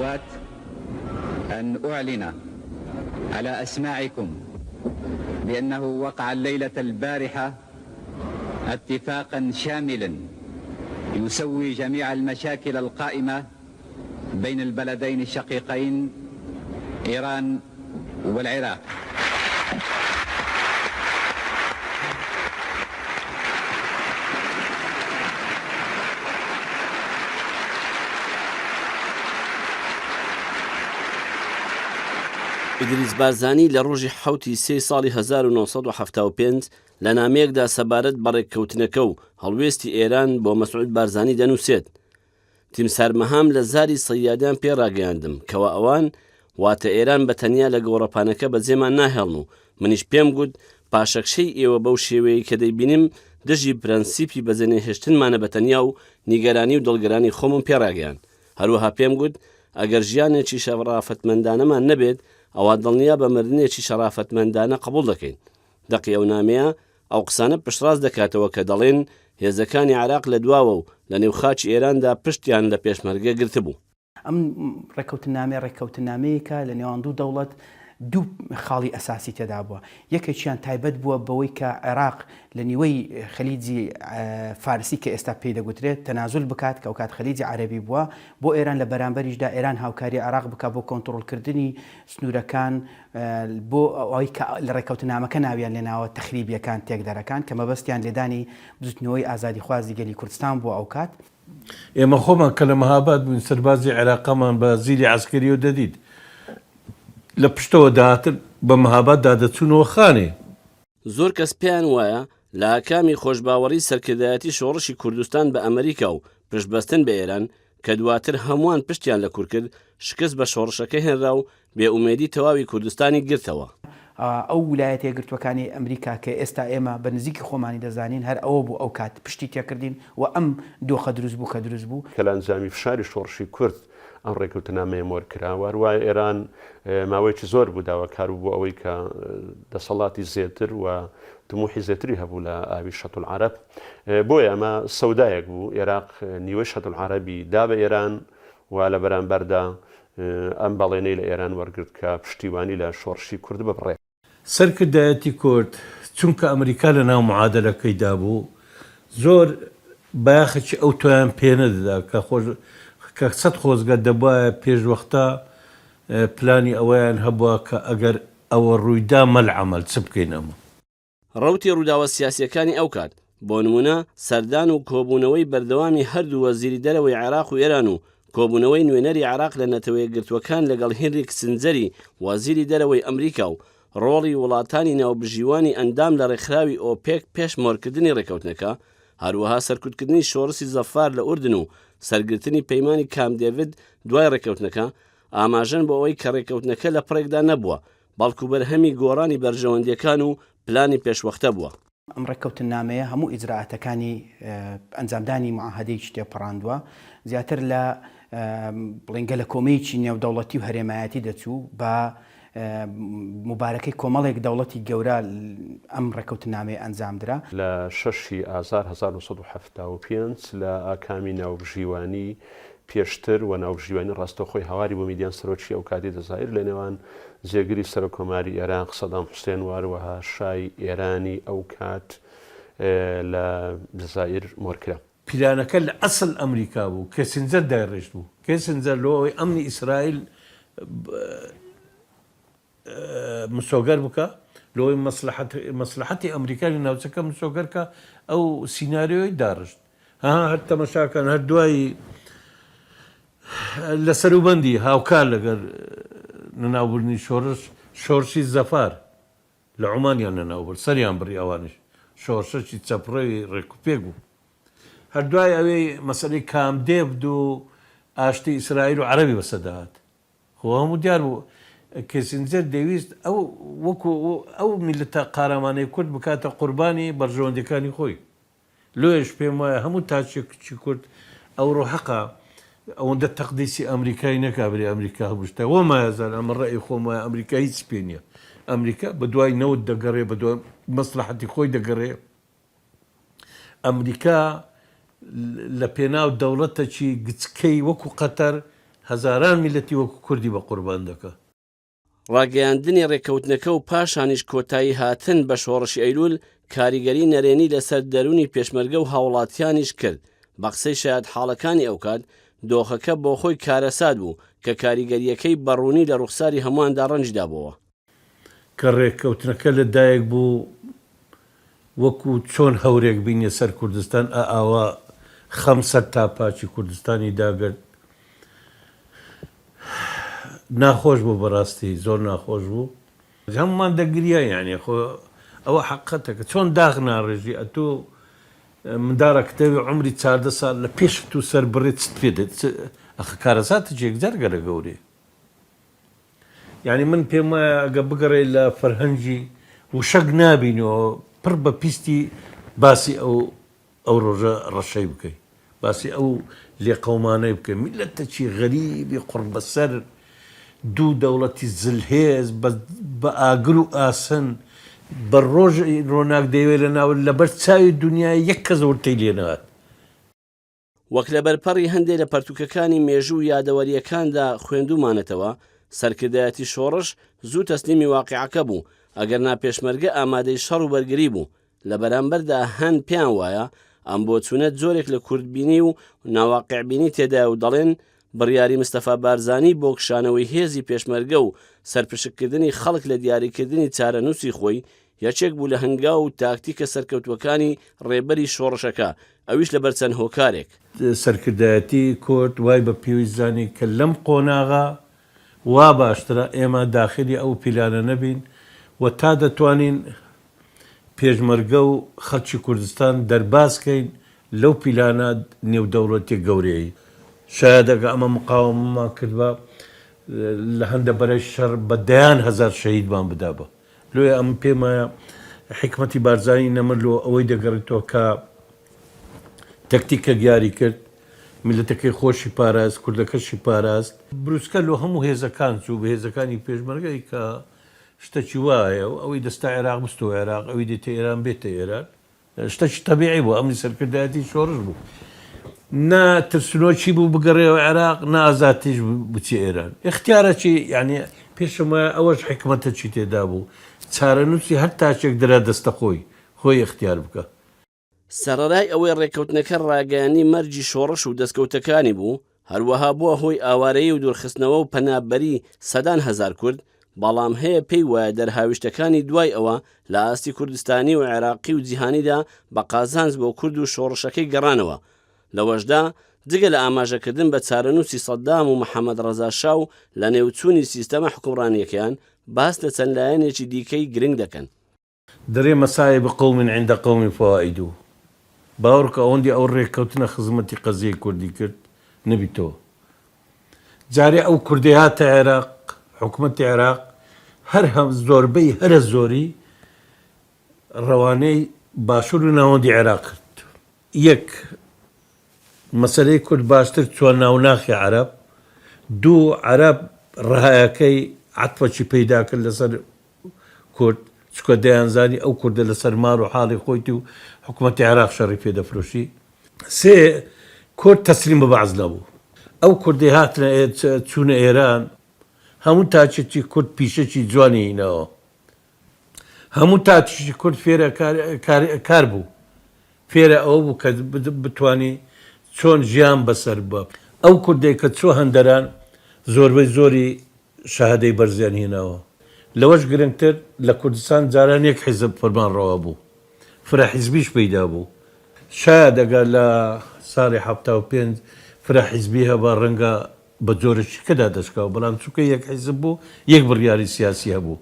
والأخوات أن أعلن على أسماعكم بأنه وقع الليلة البارحة اتفاقا شاملا يسوي جميع المشاكل القائمة بين البلدين الشقيقين إيران والعراق. ئیدریس بارزانی لە ڕۆژی حەوتی سێی ساڵی 1975 لە نامەیەکدا سەبارەت بە ڕێککەوتنەکە و هەڵوێستی ئێران بۆ مەسعود بارزانی دەنووسێت تیمسار مەهام لە زاری سەیادیان پێ ڕاگەیاندم کەوا ئەوان واتە ئێران بە تەنیا لە گۆڕەپانەکە بەجێمان ناهێڵن و منیش پێم گوت پاشەکشەی ئێوە بەو شێوەیەی کە دەیبینم دژی پرەنسیپی بەجێنەهێشتنمانە بە تەنیا و نیگەرانی و دڵگرانی خۆمم پێ ڕاگەیاند. هەروەها پێم گوت ئەگەر ژیانێکی شەرافەتمەندانەمان نەبێت ئەوا دڵنیا بە مردنێکی شەرافەتمەندانە قبوڵ دەکەین. دەقی ئەو نامەیە ئەو قسانە پشتڕاست دەکاتەوە کە دەڵێن هێزەکانی عێراق لە دواوە و لە نێو خاکی ئێراندا پشتیان لە پێشمەرگە گرتبوو. ئەم ڕێککەوتننامەیە ڕێککەوتننامەیەکە لە نێوان دوو دەوڵەت دوو خاڵی ئەساسی تێدا بووە، یەکێکیان تایبەت بووە بەوەی کە عێراق لە نیوەی خەلیجی فارسی کە ئێستا پێی دەگوترێت تەنازول بکات کە ئەوکات خەلیجی عەرەبی بووە بۆ ئێران لە بەرامبەریشدا ئێران هاوکاری عێراق بکات بۆ کۆنتڕۆڵکردنی سنوورەکان بۆ ئەوەی کە لە ڕێککەوتننامەکە ناویان لێناوە تەخریبییەکان، تێکدەرەکان، کە مەبەستیان لێدانی بزوتنەوەی ئازادیخوازی گەلی کوردستان بووە ئەوکات. ئێمە خۆمان کە لە مەهاباد بووین سەربازی عێراقەمان بە زیلی عەسکەریەوە دەدیت لە پشتەوە دەهاتن بە مەهاباد دا دەچوونەوە خانێ. زۆر کەس پێیان وایە لە ئاکامی خۆشباوەڕی سەرکردایەتی شۆڕشی کوردستان بە ئەمریکا و پشتبەستن بە ئێران، کە دواتر هەمووان پشتیان لە کورد کرد، شکست بە شۆڕشەکە هێنرا و بێ ئومێدی تەواوی کوردستانی گرتەوە. ئەو ولایەتە یەکگرتووەکانی ئەمریکا کە ئێستا ئێمە بە نزیکی خۆمانی دەزانین هەر ئەوە بوو ئەو کات پشتی تێکردین و ئەم دۆخە دروست بوو کە دروست بوو. کە لە ئەنجامی فشاری شۆڕشی کورد ئەم ڕێکەوتنامەیە مۆر کرا و هەروایە ئێران ماوەیەکی زۆر بوو داواکار بوو بۆ ئەوەی کە دەسەڵاتی زێتر و تموحی زێتری هەبوو لە ئاوی شەتولعەرەب بۆیە ئەمە سەودایەک بوو ئێراق نیوەی شەتولعەرەبی دا بە ئێران و لە بەرامبەردا ئەم بەڵێنەی لە ئێران وەرگرت کە پشتیوانی لە شۆڕشی کورد ببڕێ. سەرکردایەتی کورد چونکە ئەمریکا لە ناو معادەلەکەیدا بوو زۆر بایەخێکی ئەوتۆیان پێ نەدەدا کە خۆش کە سەت خۆزگە دەبوایە پێشوەختە پلانی ئەوەیان هەبوا کە ئەگەر ئەوە ڕوویدا مەلعەمەل چ بکەین ئەمە. ڕەوتی ڕووداوە سیاسییەکانی ئەو کات، بۆ نموونە سەردان و کۆبوونەوەی بەردەوامی هەردوو وەزیری دەرەوەی عێراق و ئێران و کۆبوونەوەی نوێنەری عێراق لە نەتەوەیەکگرتووەکان لەگەڵ هینری کسنجەری وەزیری دەرەوەی ئەمریکا و ڕۆڵی وڵاتانی ناوبژیوانی ئەندام لە ڕێکخراوی ئۆپێک پێش مۆرکردنی ڕێککەوتنەکە، هەروەها سەرکوتکردنی شۆڕسی زەفار لە ئوردن و سەرگرتنی پەیمانی کامپ دێڤد دوای ڕێککەوتنەکە، ئاماژەن بۆ ئەوەی کە ڕێککەوتنەکە لە پڕێکدا نەبووە، بەڵکو بەرهەمی گۆڕانی بەرژەوەندییەکان و پلانی پێشوەختە بووە. ئەم ڕێککەوتننامەیە هەموو ئیجرائاتەکانی ئەنجامدانی موعاهەدەیەکی تێپەڕاندووە، زیاتر لە بڵێین گەلەکۆمەیەکی نێودەوڵەتی و هەرێمایەتی دەچوو بە موبارەکەی کۆمەڵێک دەوڵەتی گەورە ئەم ڕێککەوتننامەیە ئەنجامدرا. لە شەش ی ئازار 1975 لە ئاکامی ناوبژیوانی پێشتر و ناوبژیوانی ڕاستەوخۆی هاواری بومیدیان سەرۆکی ئەوکاتی جەزائیر لە نێوان جێگری سەرۆک کۆماری ئێراق سەدام حوسێن و هەروەها شای ئێرانی ئەوکات لە جەزائیر مۆرکرا. پیلانەکە لە ئەسڵ ئەمریکا بوو، کێسنجەر دایڕێژتبوو. کێسنجەر لۆ ئەوەی ئەمنی ئیسرائیل مسۆگەر بکا، لۆ ئەوەی مەسلەحەت مەسلەحەتی ئەمریکا لە ناوچەکە مسۆگەر کا، ئەو سیناریۆی داڕشت. ها هەر تەمەشاکەن هەر دوای لە سەروبەندی هاوکار لەگەر لەناوبردنی شۆڕش، شۆڕشی زەفار لە عومانیان لەناوبرد، سەریان بڕی ئەوانیش، شۆڕشەکی چەپڕەوی ڕێکوپێک بوو. هەر دوای ئەوەی مەسەلەی کامپ دێڤد و ئاشتی ئیسرائیل و عەرەبی بەسەردا هات. خۆ هەموو دیار بوو کیسنجەر دەیویست ئەو وەکو ئەو میللەتە قارەمانەی کورد بکاتە قوربانی بەرژەوەندیەکانی خۆی. لۆیەش پێم وایە هەموو تاکێکی کورد ئەوڕۆ حەقە ئەوەندە تەقدیسی ئەمریکای نەکا برێ ئەمریکا هەموو شتە وەمایەزان ئەمە ڕەئی خۆم وایە ئەمریکا هیچی پێ نیە ئەمریکا بەدوای نەوت دەگەڕێ بەدوای مەسلەحەتی خۆی دەگەڕێ ئەمریکا لە پێناو دەوڵەتەکی گچکەی وەکو قەتەر. هەزاران میللەتی وەکو کوردی بە قوربان دەکا. ڕاگەیاندنی ڕێککەوتنەکە و پاشانیش کۆتایی هاتن بە شۆڕشی ئەیلول کاریگەری نەرێنی لەسەر دەروونی پێشمەرگە و هاوڵاتیانیش کرد، بە قسەی شایەتحاڵەکانی ئەوکات، دۆخەکە بۆخۆی کارەسات بوو کە کاریگەرییەکەی بە ڕوونی لە ڕوخساری هەموواندا ڕەنگی دابۆوە. کە ڕێککەوتنەکە لە دایک بوو وەکو چۆن هەورێک بینیە سەر کوردستان ئا ئاوا خەم سەر تا پاچی کوردستانی داگرت ناخۆش بوو بەڕاستی زۆر ناخۆش بوو. هەموومان دەگریاین یانی خۆ ئەوە حەقەتەکە چۆن داخ ناڕێژی ئەتۆ منداڵە کتەوی عومری 14 ساڵ لە پێش تو سەر بڕێ چت پێ دێت ئەخە کارەساتێکی یەکجار گەرە گەورەیە. یانی من پێم وایە ئەگە بگەڕێی لە فەرهەنگی وشەک نابینەوە پڕ بە پیستی باسی ئەو ئەو ڕۆژە ڕەشەی بکەی باسی ئەو لێقەومانەی بکەی میللەتەکی غەریبی قوڕبەسەر دوو دەوڵەتی زلهێز بە ئاگر و ئاسن بە ڕۆژ ڕۆناک دەیەوێت لە ناو لەبەر چاوی دنیا یەک کەس ورتەی لێ نەهات. وەک لە بەرپەڕی هەندێ لە پەرتووکەکانی مێژوو و یادەوەرییەکاندا خوێندوومانەتەوە، سەرکردایەتی شۆڕش زوو تەسلیمی واقیعەکە بوو، ئەگەرنا پێشمەرگە ئامادەی شەڕ و بەرگری بوو. لە بەرامبەردا هەن پێیان وایە ئەم بۆچوونە جۆرێک لە کورتبینی و ناواقیعبینی تێدایە و دەڵێن بڕیاری مستەفا بارزانی بۆ کشانەوەی هێزی پێشمەرگە و سەرپشککردنی خەڵک لە دیاریکردنی چارەنووسی خۆی یەکێک بوو لە هەنگاو و تاکتیکە سەرکەوتووەکانی ڕێبەری شۆڕشەکە، ئەویش لەبەر چەند هۆکارێک. سەرکردایەتی کورد وای بە پێویست زانی کە لەم قۆناغە وا باشترە ئێمە داخیلی ئەو پیلانە نەبین و تا دەتوانین پێشمەرگە و خەڵکی کوردستان دەرباز کەین لەو پیلانە نێودەوڵەتیە گەورەیەی. شایەد ئەگە ئەمە مقاوەمەمان کردبا لە هەندە بەرەی شەڕ بە دەیان هەزار شەهیدمان بدابا. لۆیە ئەمن پێم وایە حیکمەتی بارزانی نەمر لۆ ئەوەی دەگەڕیتەوە کە تەکتیکەک یاری کرد، میللەتەکەی خۆشی پاراست، کوردەکەشی پاراست. بروسکە لۆ هەموو هێزەکان چوو، بە هێزەکانی پێشمەرگەی کە شتەکی وا هەیە و ئەوەی دەستە عێراق بستەوە عێراق، ئەوی دێتە ئێران بێتە ئێران. شتەکی تەبیعی بوو، ئەمری سەرکردایەتی شۆڕش بوو. نە ترسنۆکی بوو بگەڕێیەوە عێراق، نە ئازادتریش بوو بچیە ئێران. ئیختیارەکی یانی پێشم وایە ئەوەش حیکمەتەکی تێدا بوو. چارەنووسی هەر تاکێک درا دەستە خۆی، خۆی ئیختیار بکا. سەڕەرای ئەوەی ڕێککەوتنەکە ڕاگەیاندنی مەرگی شۆڕش و دەستکەوتەکانی بوو، هەروەها بووە هۆی ئاوارەیی و دوورخستنەوە و پەنابەری سەدان هەزار کورد، بەڵام هەیە پێی وایە دەرهاویشتەکانی دوای ئەوە لە ئاستی کوردستانی و عێراقی و جیهانیدا بە قازانج بۆ کورد و شۆڕشەکەی گەڕانەوە. لەوەشدا جگە لە ئاماژەکردن بە چارەنووسی سەدام و محەمەد ڕەزا شا و لەنێوچوونی سیستەمە حوکمڕانییەکەیان، باس لە چەند لایەنێکی دیکەی گرنگ دەکەن. دەرێ مصائب قوم عند قوم فوائد باوەڕکە ئەوەندی ئەو ڕێککەوتنە خزمەتی قەزیەی کوردی کرد نەبیتەوە جارێ ئەو کوردەی هاتە عێراق حکومەتی عێراق هەر هەم زۆربەی هەرە زۆری ڕەوانەی باشوور و ناوەندی عێراق کرد یەک مەسەلەی کورد باشتر چوە ناو ناخی عەرەب، دوو عەرەب ڕەهایەکەی عەتفەکی پەیدا کرد لەسەر کورد، چونکە دەیانزانی ئەو کوردە لەسەر ماڵ و حاڵی خۆیتی و حکومەتی عێراق شەڕی پێ دەفرۆشی. سێ کورد تەسلیم بە بەعس نەبوو. ئەو کوردەی هاتنە چوونە ئێران هەموو تاکێکی کورد پیشەکی جوانی هیناوە. هەموو تاکێکی کورد فێرە کار بوو. فێرە ئەوە بوو کە بتوانی چۆن ژیان بەسەر ببا. ئەو کوردەی کە چووە هەندەران زۆربەی زۆری شەهادەی بەرزیان هێناوە. لەوەش گرنگتر لە کوردستان جاران یەک حیزب فەرمانڕەوا بوو. فرە حیزبیش پەیدا بوو. شایەد ئەگەر لە ساڵی 75 فرە حیزبی هەبا ڕەنگە بە جۆرێکی کەدا دەشکاوە، بەڵام چونکە یەک حیزب بوو یەک بڕیاری سیاسی هەبوو.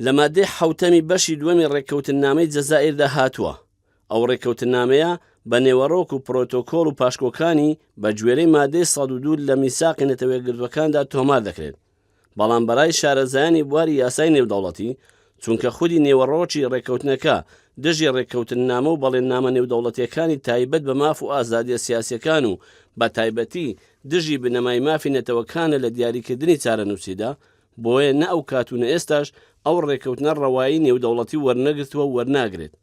لە ماددەی حەوتەمی بەشی دووەمی ڕێککەوتننامەی جەزائیردا هاتووە، ئەو ڕێککەوتننامەیە بە نێوەڕۆک و پرۆتۆکۆڵ و پاشکۆکانی بە گوێرەی ماددەی 102 لە میساقی نەتەوەیەکگرتووەکاندا تۆمار دەکرێت، بەڵام بەرای شارەزایانی بواری یاسای نێودەوڵەتی، چونکە خودی نێوەڕۆکی ڕێککەوتنەکە دژی ڕێککەوتننامە و بەڵێننامە نێودەوڵەتییەکانی تایبەت بە ماف و ئازادییە سیاسییەکان و بە تایبەتی دژی بنەمای مافی نەتەوەکانە لە دیاریکردنی چارەنووسیدا، بۆیە نە ئەو کات و نە ئێستاش ئەو ڕێککەوتنە ڕەوایی نێودەوڵەتی وەرنەگرتووە و وەرناگرێت.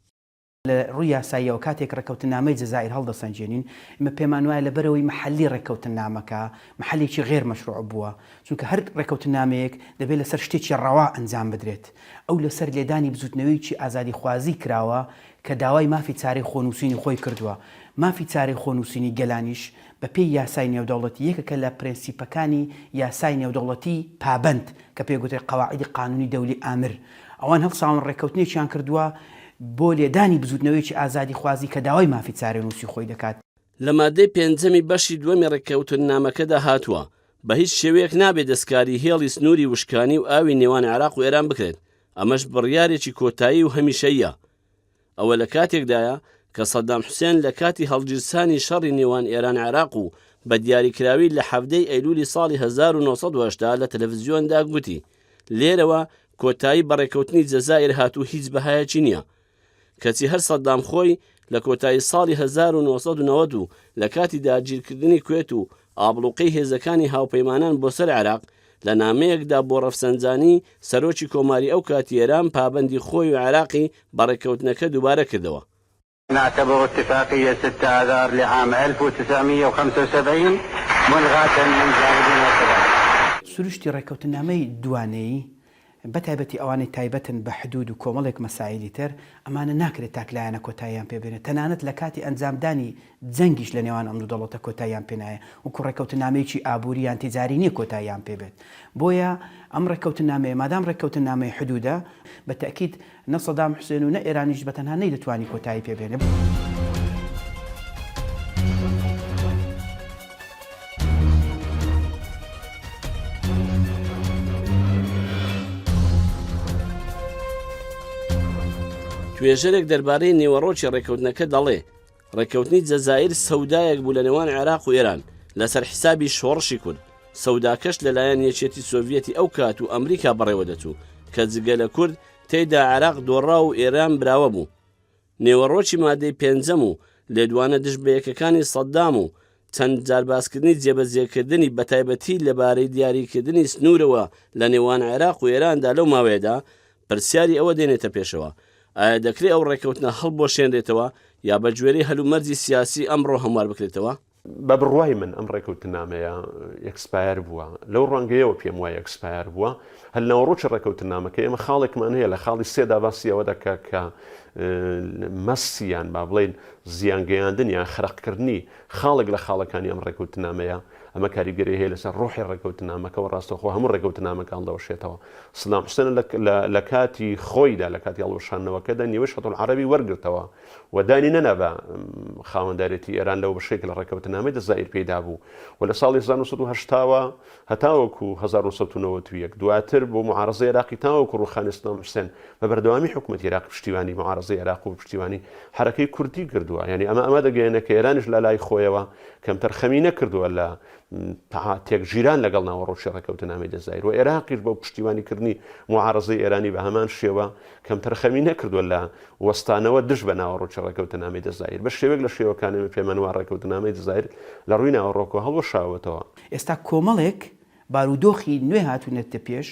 لە ڕووی یاساییەوە کاتێک ڕێککەوتننامەی جەزائیر هەڵدەسەنگێنین، ئێمە پێمان وایە لەبەرئەوەی مەحەلی ڕێککەوتننامەکە مەحەلێکی غێر مەشروع بووە، چونکە هەر ڕێککەوتننامەیەک دەبێت لەسەر شتێکی ڕەوا ئەنجام بدرێت، ئەو لەسەر لێدانی بزووتنەوەیەکی ئازادیخوازی کراوە کە داوای مافی چارەی خۆنووسینی خۆی کردووە، مافی چارەی خۆنووسینی گەلانیش بەپێی یاسای نێودەوڵەتی یەکێکە لە پرەنسیپەکانی یاسای نێودەوڵەتی پابەند کە پێی گوترێت قەواعیدی قانونی دەولی ئامر، ئەوان هەڵساون ڕێککەوتنێکیان کردووە بۆ لێدانی بزووتنەوەیەکی ئازادیخوازی کە داوای مافی چارەنووسی خۆی دەکات. لە مادەی پێنجەمی بەشی دووەمی ڕێککەوتننامەکەدا هاتووە، بە هیچ شێوەیەک نابێت دەستکاری هێڵی سنووری وشکانی و ئاوی نێوان عێراق و ئێران بکرێت، ئەمەش بڕیارێکی کۆتایی و هەمیشەییە. ئەوە لە کاتێکدایە کە سەدام حوسێن لە کاتی هەڵگیرسانی شەڕی نێوان ئێران عێراق و بە دیاریکراوی لە حەڤدەی ئەیلولی ساڵی 1980 لە تەلەفزیۆندا گوتی لێرەوە کۆتایی بە ڕێکەوتنی جەزائیر هات و هیچ بەهایەکی نییە. کەچی هەر سەدام خۆی لە کۆتایی ساڵی 1990 و لە کاتی داگیرکردنی کوێت و ئابڵوقەی هێزەکانی هاوپەیمانان بۆ سەر عێراق لە نامەیەکدا بۆ ڕەفسەنجانی سەرۆکی کۆماری ئەو کاتی ئێران پابەندی خۆی و عێراقی بە ڕێککەوتنەکە دووبارە کردەوە. نعتبر اتفاقية 6 آذار لعام 1975 ملغاة من جانبنا كذلك. سروشتی ڕێککەوتننامەی دوانەیی بە تایبەتی ئەوانەی تایبەتن بە حدوود و کۆمەڵێک مەسایلی تر، ئەمانە ناکرێت تاکلایەنە کۆتاییان پێ بێنێت، تەنانەت لە کاتی ئەنجامدانی جەنگیش لە نێوان ئەم دوو دەوڵەتە کۆتاییان پێ نایە، وەکو ڕێککەوتننامەیەکی ئابووری یان تیجاری نییە کۆتاییان پێ بێت. بۆیە ئەم ڕێککەوتننامەیە مادام ڕێککەوتننامەی حدوودە، بە تەئکید نە سەدام حوسێن و نە ئێرانیش بە تەنها نەیدەتوانی کۆتایی پێ بێنێ. توێژەرێک دەربارەی نێوەڕۆکی ڕێککەوتنەکە دەڵێ، ڕێککەوتنی جەزائیر سەودایەک بوو لە نێوان عێراق و ئێران لەسەر حیسابی شۆڕشی کورد، سەوداکەش لەلایەن یەکێتی سۆڤیەتی ئەو کات و ئەمریکا بەڕێوە دەچوو کە جگە لە کورد تێیدا عێراق دۆڕاو و ئێران براوە بوو. نێوەڕۆکی مادەی پێنجەم و لێدوانە دژ بەیەکەکانی سەدام و چەند جار باسکردنی جێبەجێکردنی بەتایبەتی لەبارەی دیاریکردنی سنوورەوە لە نێوان عێراق و ئێراندا لەو ماوەیەدا پرسیاری ئەوە دێنێتە پێشەوە ئایا دەکرێ ئەو ڕێککەوتنە هەڵبوەشێنرێتەوە یا بە گوێرەی هەلومەرجی سیاسی ئەمڕۆ هەموار بکرێتەوە؟ بە بڕوای من ئەم ڕێکەوتنامەیە expire بووە، لەو ڕوانگەیەوە پێم وایە expire بووە، هەر ناوەڕۆکی ڕێکەوتنامەکە ئێمە خاڵێکمان هەیە لە خاڵی سێدا باسی ئەوە دەکا کە مەس یان با بڵێین زیان گەیاندن یان خەرقکردنی خاڵێک لە خاڵەکانی ئەم ڕێکەوتنامەیە ئەمە کاریگەری هەیە لەسەر ڕۆحی ڕێکەوتنامەکە و ڕاستەوخۆ هەموو ڕێکەوتنامەکە هەڵدەوەشێتەوە. سەدام حوسێن لە کاتی خۆیدا لە کاتی هەڵوەشاندنەوەکەدا نیوەی شەتولعەرەبی وەرگرتەوە و دانی نەنا بە خاوەندارێتی ئێران لەو بەشەی کە لە ڕێککەوتنامەی جەزائیر پێی دابوو و لە ساڵی 1980 وە هەتاوەکو 1991 دواتر بۆ معارەزەی عێراقی تاوەکو ڕووخانی سەدام حوسێن بە بەردەوامی حکوومەتی عێراق پشتیوانی معارەزەی عێراق و پشتیوانی حەرەکەی کوردی کردووە یعنی ئەمە ئەمە دەگەیەنێ کە ئێرانیش لە لای خۆیەوە کەمتەرخەمی نەکردووە لە تێکگیران لەگەڵ ناوەڕۆکی ڕێککەوتنامەی جەزائیر و عێراقیش بۆ پشتیوانیکردنی معارەزەی ئێرانی بە هەمان شێوە کەمتەرخەمی نەکردووە لە وەستانەوە دژ بە ناوەڕۆکی ڕێکەوتنامەی جەزائیر بە شێوەیەک لە شێوەکان ئێمە پێمان وا ڕێکەوتنامەی جەزائیر لە ڕووی ناوەڕۆکەوە هەڵوەشاوەتەوە. ئێستا کۆمەڵێک بارودۆخی نوێ هاتوونەتە پێش،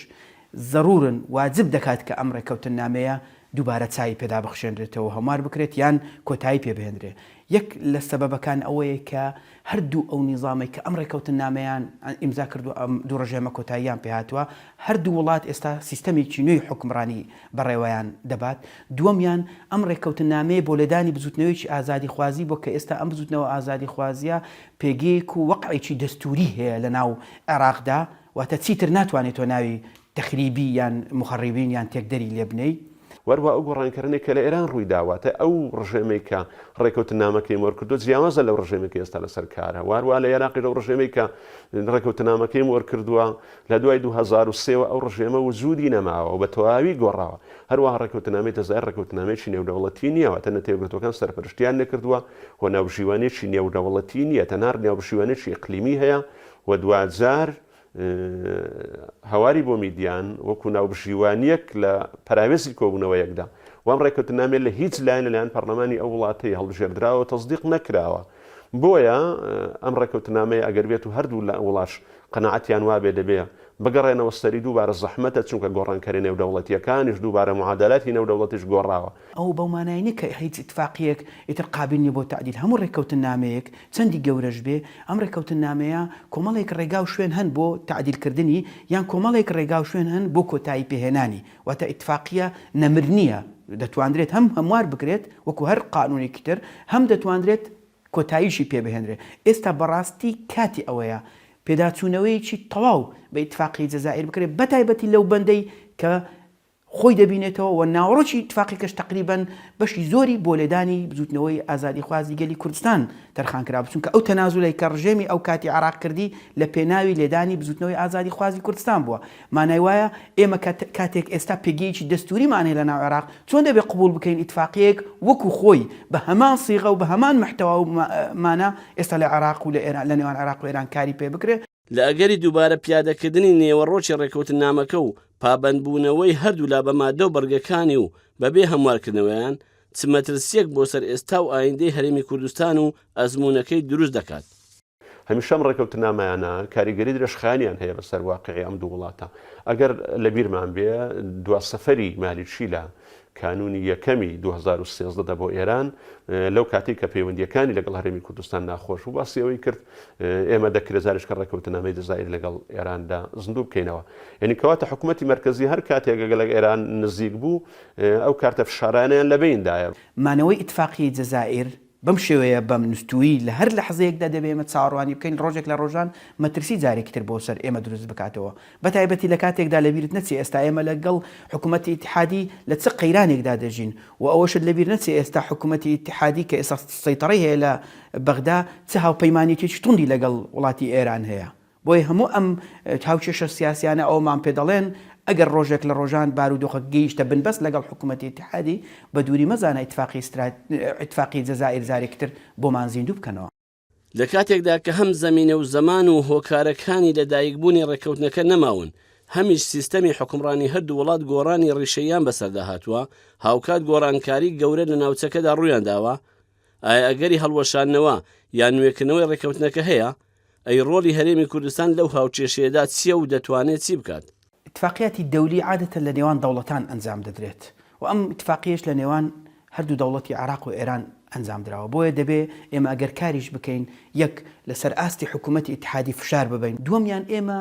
زەروورن، واجب دەکات کە ئەم ڕێککەوتننامەیە دووبارە چاوی پێدا بخشێنرێتەوە و هەموار بکرێت یان کۆتایی پێ بهێنرێ. یەک لە سەبەبەکان ئەوەیە کە هەردوو ئەو نیزامەی کە ئەم ڕێککەوتننامەیان ئیمزا کردووە، ئەم دوو ڕژێمە کۆتاییان پێ هاتووە، هەردوو وڵات ئێستا سیستەمێکی نوێی حوکمڕانی بەڕێوەیان دەبات، دووەمیان ئەم ڕێککەوتننامەیە بۆ لێدانی بزووتنەوەیەکی ئازادیخوازی بووە کە ئێستا ئەم بزووتنەوە ئازادیخوازییە پێگەیەک و وەقعێکی دەستووری هەیە لەناو عێراقدا، واتە چیتر ناتوانێت تۆ ناوی تەخریبی یان موخەڕیبین یان تێکدەری لێبنێی. وەروەها ئەو گۆڕانکارانەی کە لە ئێران ڕووی دا، واتە ئەو ڕژێمەی کە ڕێکەوتننامەکەی مۆر کردووە جیاوازە لەو ڕژێمەی کە ئێستا لەسەر کارە، وەهەروەها لە ئێراقیش ئەو ڕژێمەی کە ڕێکەوتننامەکەی مۆر کردووە لە دوای 2003 وە ئەو ڕژێمە وجودی نەماوە و بە تەواوی گۆڕاوە. هەروەها ڕێکەوتننامەی جەزائیر ڕێکەوتننامەیەکی نێودەوڵەتی نییە، واتە نەتەوەیەکگرتووەکان سەرپەرشتیان نەکردووە و ناوبژیوانییەکی نێودەوڵەتی نییە، تەنها ناوبژیوانییەکی ئیقلیمی هەیە و دواجار هەواری بۆ میدیان وەکو ناوبژیوانیەک لە پەراوێزی کۆبوونەوەیەکدا و ئەم ڕێککەوتننامەیە لە هیچ لایەن لەلایەن پەرلەمانی ئەو وڵاتەی هەڵبژێردراوە تەسدیق نەکراوە بۆیە ئەم ڕێککەوتننامەیە ئەگەر بێت و هەردوو لە وڵاش قەناعەتیان وابێ دەبێ. بگەڕێنەوە سەری دووبارە زەحمەتە چونکە گۆڕانکاریە نێودەوڵەتیەکانیش دووبارە معادلاتی نێودەوڵەتیش گۆڕاوە. ئەوە بەو مانایە نیە کە هیچ ئیتفاقیەک ئیتر قابیل نیە بۆ تەعدیل، هەموو ڕێککەوتننامەیەک چەندی گەورەش بێ ئەم ڕێککەوتننامەیە کۆمەڵێک ڕێگا و شوێن هەن بۆ تەعدیل کردنی یان کۆمەڵێک ڕێگا و شوێن هەن بۆ کۆتایی پێهێنانی، واتە ئیتفاقیە نەمر نیە دەتواندرێت هەم هەموار بکرێت وەکو هەر قانونێکی تر هەم دەتواندرێت کۆتاییشی پێ بهێنرێ. ئێستا بەڕاستی کاتی ئەوەیە پێداچوونەوەیەکی تەواو بە ئیتفاقیی جەزائیر بکرێ، بەتایبەتی لەو بەندەی کە خۆی دەبینێتەوە و ناوەڕۆکی ئیتفاقیەکەش تەقریبەن بەشی زۆری بۆ لێدانی بزووتنەوەی ئازادیخوازی گەلی کوردستان تەرخان کرابوو، چونکە ئەو تەنازولەی کە ڕژێمی ئەو کاتی عێراق کردی لە پێناوی لێدانی بزووتنەوەی ئازادیخوازی کوردستان بووە. مانای وایە ئێمە کاتێک ئێستا پێگەیەکی دەستووریمان هەیە لە ناو عێراق، چۆن دەبێ قبووڵ بکەین ئیتفاقیەیەک وەکو خۆی بە هەمان سیغە و بە هەمان محتەوا و مانا ئێستا لە عێراق و لە ئێران لە نێوان عێراق و ئێران کاری پێ بکرێ؟ لە ئەگەری دووبارە پیادەکردنی نێوەڕۆکی ڕێکەوتننامەکە و پابەندبوونەوەی هەردوولا بە ماددە و بڕگەکانی و بەبێ هەموارکردنەوەیان، چ مەترسییەک بۆ سەر ئێستا و ئایندەی هەرێمی کوردستان و ئەزموونەکەی دروست دەکات؟ هەمیشە ئەم ڕێکەوتنامەیانە کاریگەری درێژخایەنیان هەیە بەسەر واقعی ئەم دوو وڵاتە. ئەگەر لەبیرمان بێ دوا سەفەری مالیکی لە کانوونی یەکەمی 2013 دا بۆ ئێران لەو کاتەی کە پەیوەندییەکانی لەگەڵ هەرێمی کوردستان ناخۆش بوو باسی ئەوەی کرد ئێمە دەکرێت جارێکە ڕێکەوتنامەی جەزائیر لەگەڵ ئێراندا زیندوو بکەینەوە. یعنی کەواتە حکوومەتی مەرکەزی هەر کاتێک لەگەڵ ئێران نزیک بوو ئەو کارتە فشارانەیان لەبەیندایە. مانەوەی ئیتفاقیەی جەزائیر بەم شێوەیە بەم نوستوویی لە هەر لەحزەیەکدا دەبێ ئێمە چاوەڕوانی بکەین ڕۆژێک لە ڕۆژان مەترسی جارێکی تر بۆ سەر ئێمە دروست بکاتەوە بە تایبەتی لە کاتێکدا لە بیرت نەچێ ئێستا ئێمە لە گەڵ حکوومەتی ئیتیحادی لە چ قەیرانێکدا دەژین و ئەوەشت لە بیر نەچێ ئێستا حکوومەتی ئیتیحادی کە ئێستا سەیتەڕەی هەیە لە بەغدا چ هاوپەیمانێتیەکی توندی لەگەڵ وڵاتی ئێران هەیە. بۆیە هەموو ئەم هاوکێشە سیاسیانە ئەوەمان پێ دەڵێن، ئەگەر ڕۆژێک لە ڕۆژان بارودۆخەکە گەیشتە بنبەست لەگەڵ حکوومەتی ئیتیحادی، بە دووری مەزانە ئیتفاقی سترا ئیتفاقی جەزائیر جارێکی تر بۆمان زیندوو بکەنەوە. لە کاتێکدا کە هەم زەمینە و زەمان و هۆکارەکانی لە دایکبوونی ڕێککەوتنەکە نەماون، هەمیش سیستەمی حوکمڕانی هەردوو وڵات گۆڕانی ڕیشەییان بەسەردا هاتووە، هاوکات گۆڕانکاری گەورە لە ناوچەکەدا ڕوویانداوە، ئایا ئەگەری هەڵوەشاندنەوە یان نوێکردنەوەی ڕێککەوتنەکە هەیە؟ ئەی ڕۆڵی هەرێمی کوردستان لەو هاوکێشەیەدا چییە و دەتوانێت چی بکات؟ ئیتفاقیاتی دەولی عادەتەن لە نێوان دەوڵەتان ئەنجام دەدرێت و ئەم ئیتفاقیەش لە نێوان هەردوو دەوڵەتی عێراق و ئێران ئەنجام دراوە بۆیە دەبێ ئێمە ئەگەر کاریش بکەین یەک لەسەر ئاستی حکوومەتی ئیتحادی فشار ببەین دووەمیان ئێمە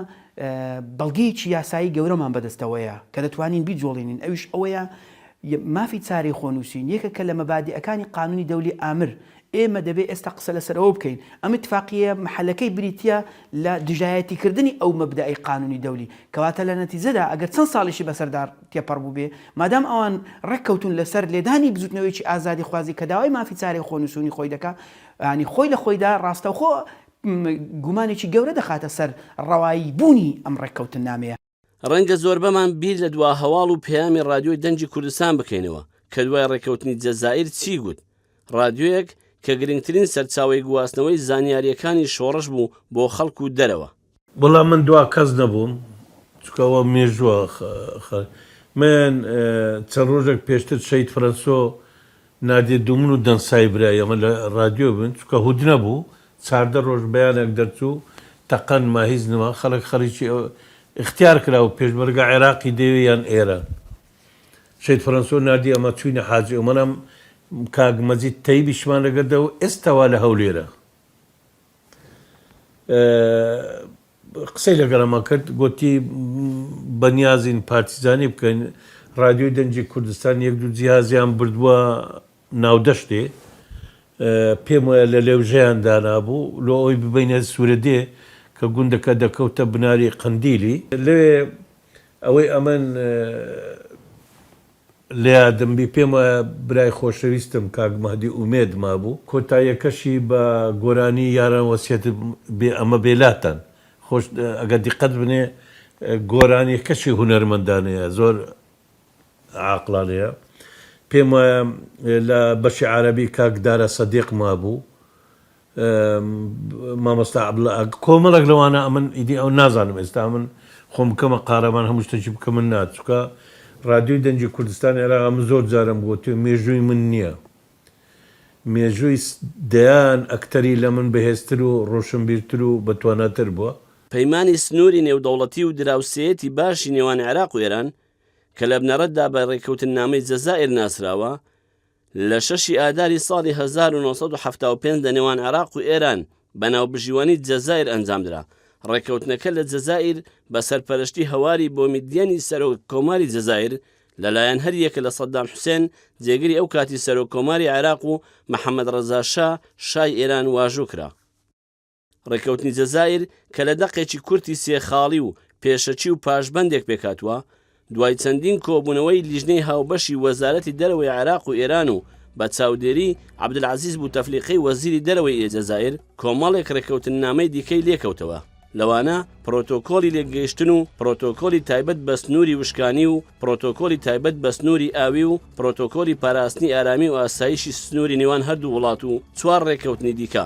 بەڵگەیەکی یاسایی گەورەمان بەدەستەوەیە کە دەتوانین بیجۆڵینین ئەویش ئەوەیە مافی چارەی خۆنووسین یەکێکە لە مەبادیئەکانی قانونی دەولی ئامر، ئێمە دەبێ ئێستا قسە لەسەر ئەوە بکەین ئەم ئیتفاقیەیە مەحەلەکەی بریتیە لە دژایەتی کردنی ئەو مەبدەئەی قانونی دەولی، کەواتە لە نەتیجەدا ئەگەر چەند ساڵیشی بەسەردا تێپەڕ بووبێ مادام ئەوان ڕێککەوتوون لەسەر لێدانی بزوتنەوەیەکی ئازادیخوازی کە داوای مافی چارەی خۆنووسونی خۆی دەکا یانی خۆی لە خۆیدا ڕاستەوخۆ گومانێکی گەورە دەخاتە سەر ڕەوایی بوونی ئەم ڕێککەوتننامەیە. ڕەنگە زۆربەمان بیر لە دوا هەواڵ و پەیامی ڕادیۆی دەنگی کوردستان بکەینەوە کە دوای ڕێککەوتنی جەزائیر چی گوت؟ ڕادیۆیەک کە گرنگترین سەرچاوەی گواستنەوەی زانیارییەکانی شۆڕش بوو بۆ خەڵک و دەرەوە. وەڵا من دوا کەس نەبووم چونکە ئەوە مێژووە من چەند ڕۆژێک پێشتر شەهید فرەنسۆ نادیە دومن و دەنسای برای ئەمە لە ڕادیۆ بن چونکە هودنە بوو 14 ڕۆژ بەیانێک دەرچوو تەقە نما هیچ نما خەڵک خەریکی ئیختیار کرا و پێشمەرگە عێراقی دەوێ یان ئێران شەهید فەرەنسۆ ناردی ئەمە چوینە حاجی ئۆمەرام کاک مەجید تەیبیشمان لەگەردە و ئێستا وا لە هەولێرە قسەی لەگەڵما کرد گوتی بەنیازین پارتیزانی بکەین ڕادیۆی دەنگی کوردستان یەک دوو جیهازیان بردووە ناودەشتێ پێم وایە لە لێوژەیان دانابوو لۆ ئەوەی ببەینە سوورەدێ کە گوندەکە دەکەوتە بناری قەندیلی لەوێ ئەوەی ئەمن لەیادم بی پێم وایە برای خۆشەویستم کاک مەهدی ئومێد مابوو. کۆتاییەکەشی بە گۆرانی یاران وەسیەت بێ ئەمە بێ لاتان خۆش ئەگەر دیقەت بنێ گۆرانیەکەشی هونەرمەندانەیە زۆر عاقڵانەیە پێم وایە لە بەشی عارەبی کاک دارا سەدیق مابوو مامۆستا عەبدوڵا ئاگ کۆمەڵێک لەوانە ئەمن ئیدی ئەو نازانم ئێستا من خۆم بکەمە قارەمان هەموو شتێکی بکە من نا چونکە ڕادیۆی دەنگی کوردستان عێراق من زۆر جارم گۆتوێ مێژووی من نییە مێژووی دەیان ئەکتەری لە من بەهێزتر و ڕۆشنبیرتر و بەتواناتر بووە. پەیمانی سنووری نێودەوڵەتی و دراوسێیەتی باشی نێوان عێراق و ئێران، کە لە بنەڕەتدا بە ڕێککەوتننامەی جەزائیر ناسراوە، لە شەشی ئاداری ساڵی 1975 لە نێوان عێراق و ئێران بە ناوبژیوانی جەزائیر ئەنجامدرا. ڕێککەوتنەکە لە جەزائیر بە سەرپەرشتی هەواری بۆمیدیەنی سەرۆک کۆماری جەزائیر لەلایەن هەریەکە لە سەدام حوسێن جێگری ئەو کاتی سەرۆک کۆماری عێراق و محەمەد ڕەزا شا شای ئێران واژوو کرا. ڕێککەوتنی جەزائیر کە لە دەقێکی کورتی سێ خاڵی و پێشەکی و پاشبەندێک پێکهاتووە، دوای چەندین کۆبوونەوەی لیژنەی هاوبەشی وەزارەتی دەرەوەی عێراق و ئێران و بە چاودێری عەبدولعەزیز بوتەفلیقەی وەزیری دەرەوەی جەزائیر کۆمەڵێک ڕێککەوتننامەی دیکەی لێکەوتەوە. لەوانە پرۆتۆکۆلی لێکگەیشتن و پرۆتۆکۆلی تایبەت بە سنووری وشکانی و پرۆتۆکۆلی تایبەت بە سنووری ئاوی و پرۆتۆکۆلی پاراستنی ئارامی و ئاسایشی سنووری نێوان هەردوو وڵات و چوار ڕێککەوتنی دیکە.